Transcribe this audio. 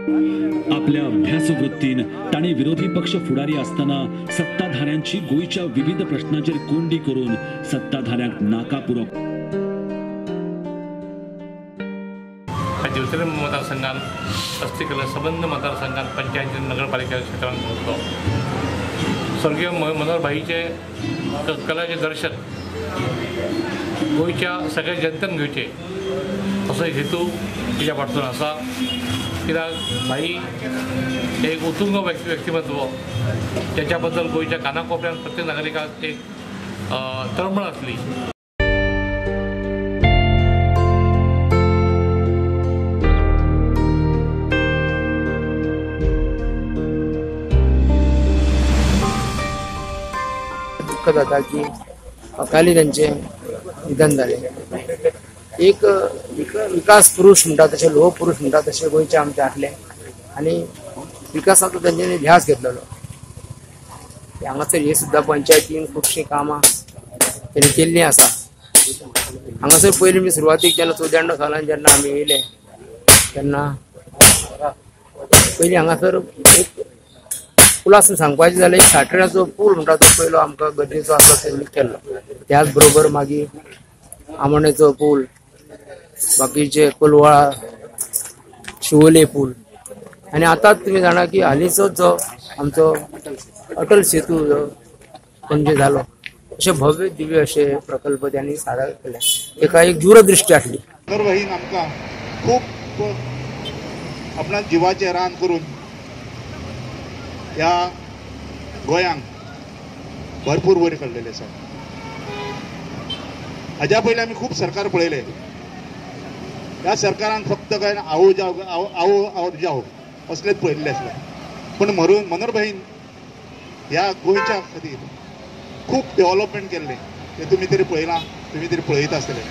आपल्या अभ्यासवृत्तीन तांणी विरोधी पक्ष फुडारी असताना सत्ताधाऱ्यांची गोंयच्या विविध प्रश्नांचेर कोंडी करून सत्ताधाऱ्यांक नाका पुरो. दिवचले मतदारसंघात अस्तिकल संबंध मतदारसंघात पंचायत नगरपालिका क्षेत्रात होतो. स्वर्गीय मनोहर भाईचे कलाचे दर्शन गोंयच्या सगळ्या जनतेन घेवचे असो एक हेतू तिच्या फाटसून आसा. कित्याक भाई एक उत्तुंग व्यक्तिमत्व ज्याच्या बद्दल गोंयच्या कानाकोपऱ्यान प्रत्येक नागरिकाक एक तळमळ आसली. दुःख जाता की अकाली तांचें निधन जालें. एक विकास पुरुष म्हणटा तशें लोह पुरुष म्हणटा तशें गोंयचे आमचे आसले आनी विकासाचो तेंच्यांनी ध्यास घेतलेलो. हांगासर हे सुद्दां पंचायतीन खुबशीं कामां तेणी केल्लीं आसा. हांगासर पयलीं मी सुरवातीक जेन्ना 94 सालान जेन्ना आमी येयले तेन्ना पयलीं हांगासर एक पुलासून सांगपाचें जाल्यार एक साठऱ्याचो पूल म्हणटा तो पयलो आमकां गरजेचो आसलो तेणी केल्लो. त्याच बरोबर मागीर आमोणेचो पूल, बाकीचे कोलवाळा शिवोले पूल आनी आतांच तुमी जाणा की हालींचोच जो आमचो अटल सेतू जो पणजे जालो, अशे भव्य दिव्य अशे प्रकल्प त्यांनी सादर केले. एका एक दूरदृष्टी आसली. मनोहर आमकां खूब आपणा जिवाचें रान करून ह्या गोंयांक भरपूर वयर काडलेलें आसा. हाज्या पयलीं आमी खूब सरकार पळयलें. ह्या सरकारान फक्त काय आओ जाओ आओ और जाओ असलेच पळयल्लें आसलें. पूण मनोहर भाईन ह्या गोंयच्या खातीर खूब डेव्हलपमेंट केल्लें तें तुमी तरी पळयलां, तुमी तरी पळयता आसतले.